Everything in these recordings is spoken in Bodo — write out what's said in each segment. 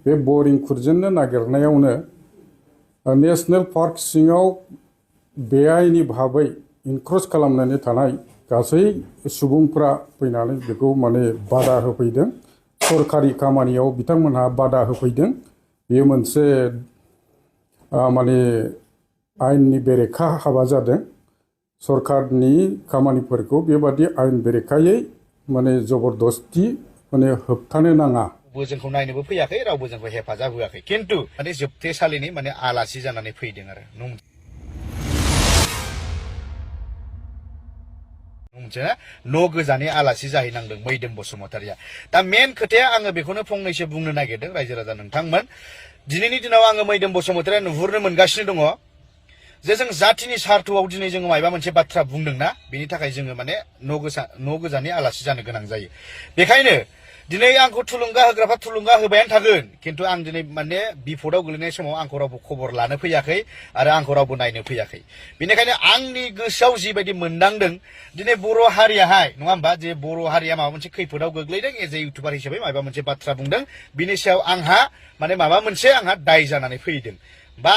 बे बरिं खुरजेननो नागिरनायावनो नेशनेल पार्क सिङाव बेआइनि भाबै इनक्रोच खालामनानै थानाय गासै सुबुंफ्रा फैनानै बेखौ माने बादा होफैदों। सरखारि खामानियाव बिथांमोनहा बादा होफैदों। बेयो मोनसे माने आयेननि बेरेखा हाबा जादों। सरकारनि खामानिफोरखौ बेबादि आयेन बेरेखायै माने जबरदस्ति माने होबथानो नाङा। जोंखौ नायनोबो फैयाखै, रावबो जोंखौ हेफाजाब होआखै, खिन्थु माने जोबथेसालिनि माने आलासि जानानै फैदों आरो न' गोजानि आलासि जाहैनांदों मैदोम बसुमतारिया। दा मेन खोथाया आङो बेखौनो फंनैसो बुंनो नागिरदों रायजो राजा नोंथांमोन। दिनैनि दिनाव आङो मैदोम बसुमतारिया नुहुरनो मोनगासिनो दङ जे जों जातिनि सार्थआव दिनै जोङो माबा मोनसे बाथ्रा बुंदोंना, बेनि थाखाय जोङो माने न' गोजानि आलासि जानो गोनां जायो। बेखायनो दिनै आंखौ थुलुंगा होग्राफ्रा थुलुंगा होबायानो थागोन, खिन्थु आं दिनै माने बिपदआव गोलैनाय समाव आंखौ रावबो खबर लानो फैयाखै आरो आंखौ रावबो नायनो फैयाखै। बेनिखायनो आंनि गोसोआव जिबायदि मोनदांदों दिनै बर' हारियाहाय, नङा होमबा, जे बर' हारिया माबा मोनसे खैफोदाव गोग्लैदों एज ए इउटुबार हिसाबै माबा मोनसे बाथ्रा बुंदों, बिनि सायाव आंहा माने माबा मोनसे आंहा दाय जानानै फैदों। बा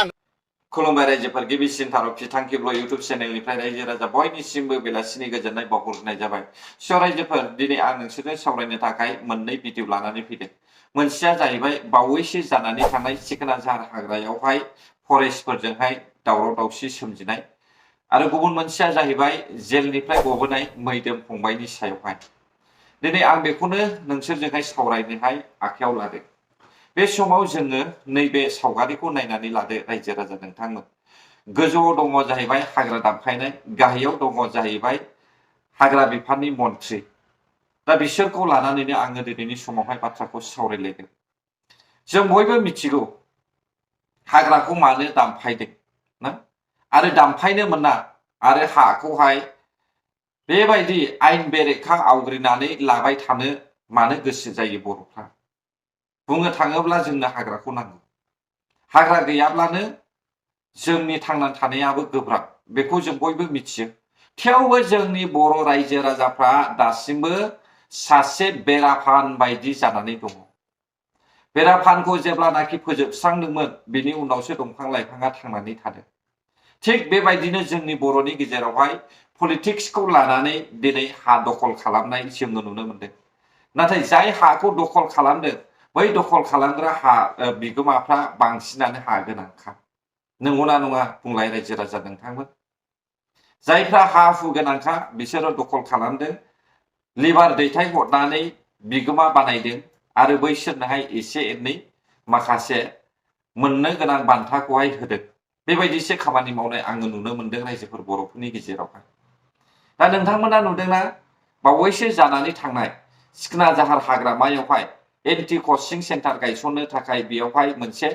खुलुमबाय रायजोफोर, गिबिसिन थारफि थांखिब्ल इउटुब चेनेलनिफ्राय रायजो राजा बयनिसिमबो बेलासिनि गोजोननाय बावहरनाय जाबाय। स' रायजोफोर, दिनै आं नोंसोरजों सावरायनो थाखाय मोननै भिडिअ लानानै फैदों। मोनसेया जाहैबाय बावैसो जानानै थानाय सिखोनाझार हाग्रायावहाय फरेस्टफोरजोंहाय दावराव दावसि सोमजिनाय, आरो गुबुन मोनसेया जाहैबाय जेलनिफ्राय गबोनाय मैदोम फंबायनि सायावहाय। दिनै आं बेखौनो नोंसोरजोंहाय सावरायनोहाय आखायाव लादों। बे समाव जोङो नैबे सावगारिखौ नायनानै लादो रायजो राजा नोंथांमोन। गोजौआव दङ जाहैबाय हाग्रा दानफायनाय, गाहायाव दङ जाहैबाय हाग्रा बिफाननि मन्थ्रि। दा बिसोरखौ लानानैनो आङो दिनैनि समावहाय बाथ्राखौ सावरायलायदों। जों बयबो मिथिगौ हाग्राखौ मानो दानफायदों ना, आरो दानफायनो मोना, आरो हाखौहाय बेबायदि आयेन बेरेखा आवग्रिनानै लाबाय थानो मानो गोसो जायो बर'फ्रा। बुंनो थाङोब्ला जोंनो हाग्राखौ नांगौ। हाग्रा गैयाब्लानो जोंनि थांनानै थानायाबो गोब्राब, बेखौ जों बयबो मिथियो। थेवबो जोंनि बर' रायजो राजाफ्रा दासिमबो सासे बेराफान बायदि जानानै दङ। बेराफानखौ जेब्लानाखि फोजोबस्रांदोंमोन, बिनि उनावसो दंफां लाइफाङा थांनानै थादों। थिग बेबायदिनो जोंनि बर'नि गेजेरावहाय पलिटिक्सखौ लानानै दिनै हा दखल खालामनाय जोङो नुनो मोनदों। नाथाय जाय हाखौ दखल खालामदों, बै दखल खालामग्रा बिगोमाफ्रा बांसिनानो हा गोनांखा। नंगौना नङा बुंलाय रायजो राजा नोंथांमोन? जायफ्रा हा हु गोनांखा बिसोरो दखल खालामदों, लिभार दैथायहरनानै बिगोमा बानायदों, आरो बैसोरनोहाय एसे एनै माखासे मोननो गोनां बान्थाखौहाय होदों। बेबायदिसो खामानि मावनाय आङो नुनो मोनदों रायजोफोर बर'फोरनि गेजेरावहाय। दा नोंथांमोना नुदोंना बावैसो जानानै थांनाय सिखोनाझार हाग्रामायावहाय एन्टि कचिं सेन्टार गायसननो थाखाय बेयावहाय मोनसे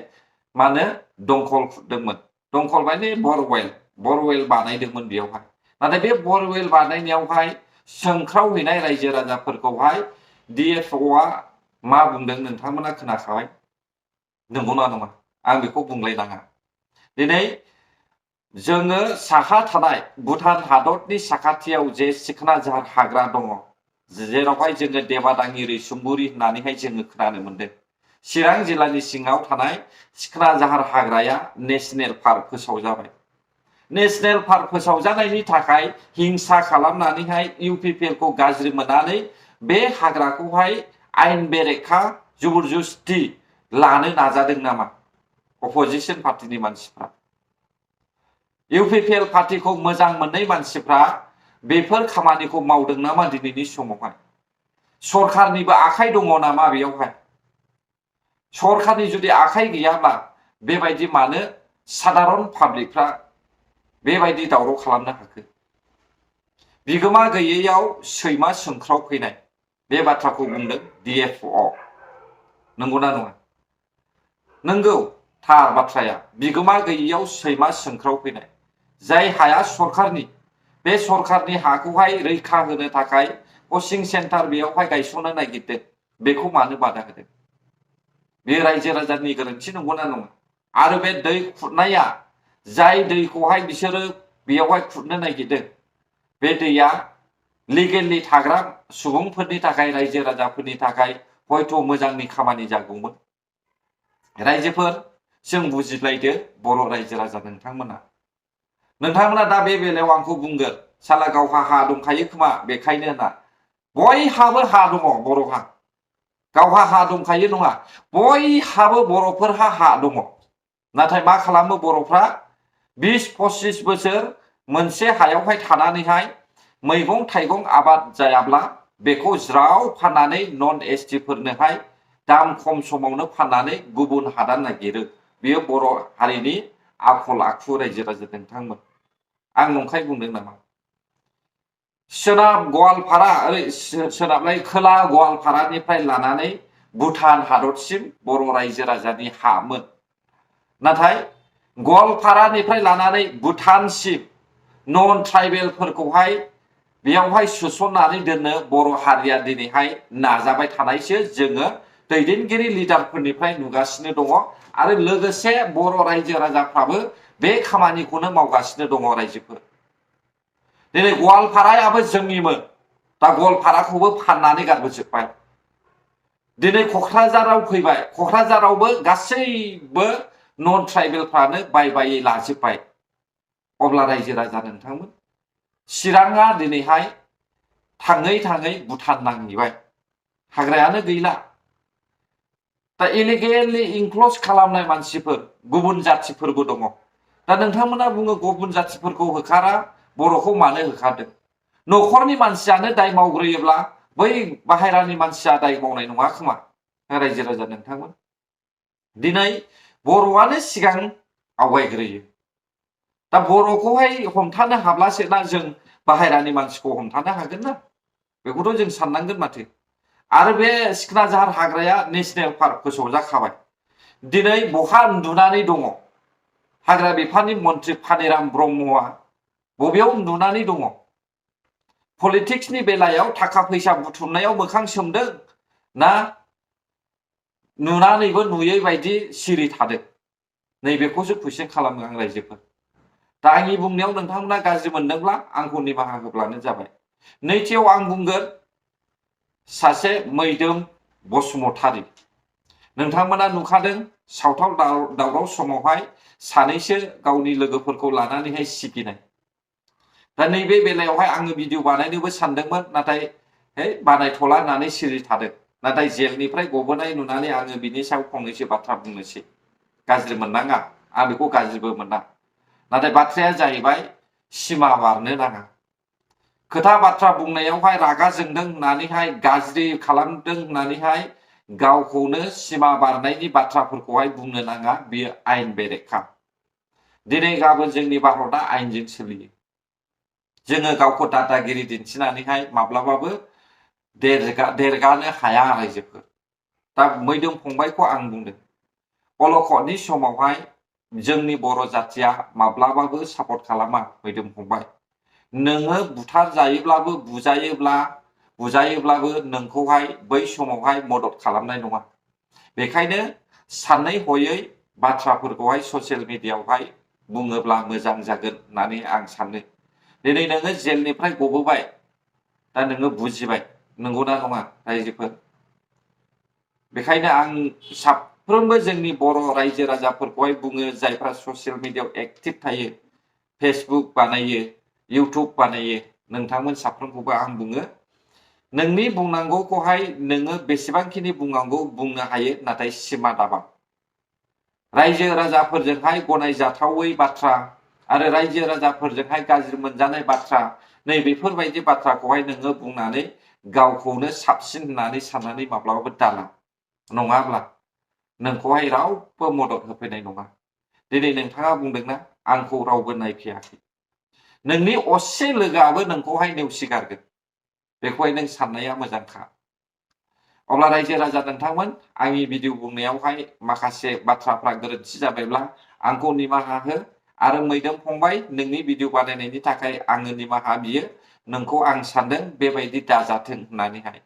मा होनो दंखल खुरदोंमोन। दंखल माने बरवेल बानायदोंमोन बेयावहाय। नाथाय बे बरवेल बानायनायावहाय सोंख्रावहैनाय रायजो राजाफोरखौहाय DFOआ मा बुंदों नोंथांमोना खोनाखाबाय। नंगौना नङा आं बेखौ बुंलायनाङा। दिनै जोङो साहा थानाय भुटान हादरनि साखाथियाव जे सिखोनाझार हाग्रा दङ, जेरावहाय जोङो देबादाङि रैसुम्बुरि होननानैहाय जोङो खोनानो मोनदों। चिरां जिल्लानि सिङाव थानाय सिखोनाझार हाग्राया नेशनेल पार्क फोसावजाबाय। नेशनेल पार्क फोसावजानायनि थाखाय हिंसा खालामनानैहाय UPPLखौ गाज्रि मोननानै बे हाग्राखौहाय आयेन बेरेखा जबरदस्ति लानो नाजादों नामा अपोजिशन पार्टिनि मानसिफ्रा? UPPL पार्टिखौ मोजां मोननै मानसिफ्रा बेफोर खामानिखौ मावदों नामा दिनैनि समावहाय? सरखारनिबो आखाइ दङ नामा बेयावहाय? सरखारनि जुदि आखाइ गैयाब्ला बेबायदि मानो साधारन पाब्लिकफ्रा बेबायदि दावराव खालामनो हाखो? बिगोमा गैयैयाव सैमा सोंख्राव फैनाय, बे बाथ्राखौ बुंदों DFO। नंगौना नङा? नंगौ, थार बाथ्राया। बिगोमा गैयैयाव सैमा सोंख्राव फैनाय। जाय हाया सरखारनि, बे सरखारनि हाखौहाय रैखा होनो थाखाय कचिं सेन्टार बेयावहाय गायसननो नागिरदों, बेखौ मानो बादा होदों? बे रायजो राजानि गोरोन्थि नंगौना नङा? आरो बे दै खुरनाया, जाय दैखौहाय बिसोरो बेयावहाय खुरनो नागिरदों, बे दैया लिगेलि थाग्रा सुबुंफोरनि थाखाय, रायजो राजाफोरनि थाखाय हयथ' मोजांनि खामानि जागौमोन। रायजोफोर जों बुजिलायदो बर' रायजो राजा नोंथांमोना दा बे बेलायाव आंखौ बुंगोन साला गावहा हा दंखायो खोमा बेखायनो होनना बयहाबो हा दङ बर'हा गावहा हा दंखायो नङा बयहाबो बर'फोरहा हा दङ नाथाय मा खालामो बर'फ्रा 20-25 बोसोर मोनसे हायावहाय थानानैहाय मैगं थाइगं आबाद जायाब्ला बेखौ ज्राव फाननानै नन एसटि फोरनोहाय दाम खम समावनो फाननानै गुबुन हादान नागिरो बेयो बर' हारिनि आखल आखु रायजो राजा नोंथांमोन आं नंखाय बुंदों नामा सोनाब गवालपारा सोनाबलाय खोला गवालपारानिफ्राय लानानै भुटान हादरसिम बर' रायजो राजानि हामोन नाथाय गवालपारानिफ्राय लानानै भुटानसिम नन ट्राइबेलफोरखौहाय बेयावहाय सोसननानै दोननो बर' हारिया दिनैहाय नाजाबाय थानायसो जोङो दैदेनगिरि लिडारफोरनिफ्राय नुगासिनो दङ आरो लोगोसे बर' रायजो राजाफ्राबो बे खामानिखौनो मावगासिनो दङ रायजोफोर दिनै गवालपारायाबो जोंनिमोन दा गवालपाराखौबो फाननानै गारबोजोबबाय दिनै क'क्राझाराव फैबाय क'क्राझारावबो गासैबो नन ट्राइबेलफ्रानो बायै लाजोबबाय अब्ला रायजो राजा नोंथांमोन चिराङा दिनैहाय थाङै भुटान नांहैबाय हाग्रायानो गैला दा इलिगेलि इनक्ल'ज खालामनाय मानसिफोर गुबुन जाथिफोरबो दङ दा नोंथांमोना बुङो गुबुन जाथिफोरखौ होखारा बर'खौ मानो होखारदों न'खरनि मानसियानो दाय मावग्रोयोब्ला बै बाहेरानि मानसिया दाय मावनाय नङा खोमा रायजो राजा नोंथांमोन दिनै बर'आनो सिगां आवगायग्रोयो दा बर'खौहाय हमथानो हाब्लासोना जों बाहेरानि मानसिखौ हमथानो हागोन ना बेखौथ' जों साननांगोन माथो आरो बे सिखनाझार हाग्राया नेशनेल पार्क फोसावजाखाबाय दिनै बहा उन्दुनानै दङ हाग्रा बिफाननि मन्त्रि फानिराम ब्रह्मआ बबेयाव उन्दुनानै दङ पलिटिक्सनि बेलायाव थाखा फैसा बुथुमनायाव मोखां सोमदों ना नुनानैबो नुयै बायदि सिरि थादों नैबेखौसो कुइसन खालामो आं रायजोफोर दा आंनि बुंनायाव नोंथांमोना गाज्रि मोनदोंब्ला आंखौ निमाहा होब्लानो जाबाय नैथियाव आं बुंगोन सासे मैदोम बसुमतारी नोंथांमोना नुखादों सावथाल दावराव समावहाय सानैसो गावनि लोगोफोरखौ लानानैहाय सिगिनाय दा नैबे बेलायावहाय आङो भिडिअ बानायनोबो सानदोंमोन नाथाय बानायथ'ला होननानै सिरि थादों नाथाय जेलनिफ्राय गबोनाय नुनानै आङो बिनि सायाव फंनैसो बाथ्रा बुंनोसै गाज्रि मोननाङा आं बेखौ गाज्रिबो मोना नाथाय बाथ्राया जाहैबाय सिमा बारनो नाङा खोथा बाथ्रा बुंनायावहाय रागा जोंदों होननानैहाय गाज्रि खालामदों होननानैहाय गावखौनो सिमा बारनायनि बाथ्राफोरखौहाय बुंनो नाङा बेयो आयेन बेरेखा दिनै गाबोन जोंनि भारतआ आयेनजों सोलियो जोङो गावखौ दादागिरि दिन्थिनानैहाय माब्लाबाबो देरगानो हाया रायजोफोर दा मैदोम फंबायखौ आं बुंदों अलखदनि समावहाय जोंनि बर' जाथिया माब्लाबाबो सापर्ट खालामा मैदोम फंबाय नोङो बुथार जायोब्लाबो बुजायोब्लाबो नोंखौहाय बै समावहाय मदद खालामनाय नङा बेखायनो सानै हयै बाथ्राफोरखौहाय ससियेल मिडियायावहाय बुङोब्ला मोजां जागोन होननानै आं सानो दिनै नोङो जेलनिफ्राय गबोबाय दा नोङो बुजिबाय नंगौना नङा रायजोफोर बेखायनो आं साफ्रोमबो जोंनि बर' रायजो राजाफोरखौहाय बुङो जायफ्रा ससियेल मिडियायाव एक्टिभ थायो फेसबुक बानायो इउटुब बानायो नोंथांमोन साफ्रोमखौबो आं बुङो नोंनि बुंनांगौखौहाय नोङो बेसेबांखिनि बुंनांगौ बुंनो हायो नाथाय सिमा दाबा रायजो राजाफोरजोंहाय गनायजाथावै बाथ्रा आरो रायजो राजाफोरजोंहाय गाज्रि मोनजानाय बाथ्रा नैबेफोरबायदि बाथ्राखौहाय नोङो बुंनानै गावखौनो साबसिन होननानै साननानै माब्लाबाबो दाला नङाब्ला नोंखौहाय रावबो मदद होफैनाय नङा दिनै नोंथाङा बुंदोंना आंखौ रावबो नायफैयाखै नोंनि असे लोगोआबो नोंखौहाय नेवसिगारगोन बेखौहाय नों साननाया मोजांखा अब्ला रायजो राजा नोंथांमोन आंनि भिडिअ बुंनायावहाय माखासे बाथ्राफ्रा गोरोन्थि जाबायब्ला आंखौ निमाहा हो आरो मैदोम फंबाय नोंनि भिडिअ बानायनायनि थाखाय आङो निमाहा बियो नोंखौ आं सानदों बेबायदि दाजाथों होननानैहाय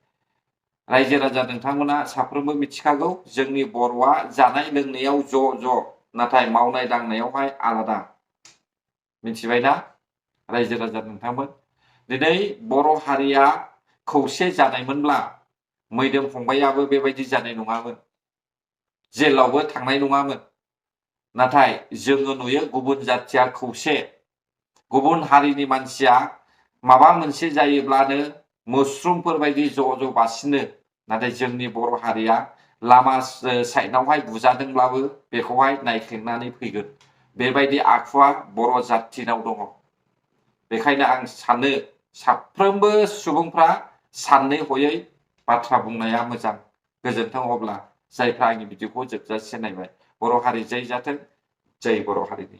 रायजो राजा नोंथांमोना साफ्रोमबो मिथिखागौ जोंनि बर'आ जानाय लोंनायाव ज' नाथाय मावनाय दांनायावहाय आलादा मिथिबायना रायजो राजा नोंथांमोन दिनै बर' हारिया खौसे जानायमोनब्ला मैदोम फंबायाबो बेबायदि जानाय नङामोन जेलावबो थांनाय नङामोन। नाथाय जोङो नुयो गुबुन जाथिया खौसे, गुबुन हारिनि मानसिया माबा मोनसे जायोब्लानो मोस्रोमफोर बायदि ज' बासिनो, नाथाय जोंनि बर' हारिया लामा साइडआवहाय बुजादोंब्लाबो बेखौहाय नायख्लेंनानै फैगोन। बेबायदि आखुआ बर' जाथिनाव दङ। बेखायनो आं सानो साफ्रोमबो सुबुंफ्रा सानै हयै बाथ्रा बुंनाया मोजां। गोजोन्थों अब्ला जायफ्रा आंनि भिडिअखौ जोबजासे नायबाय। बर' हारि जै जाथों, जै बर' हारिनि।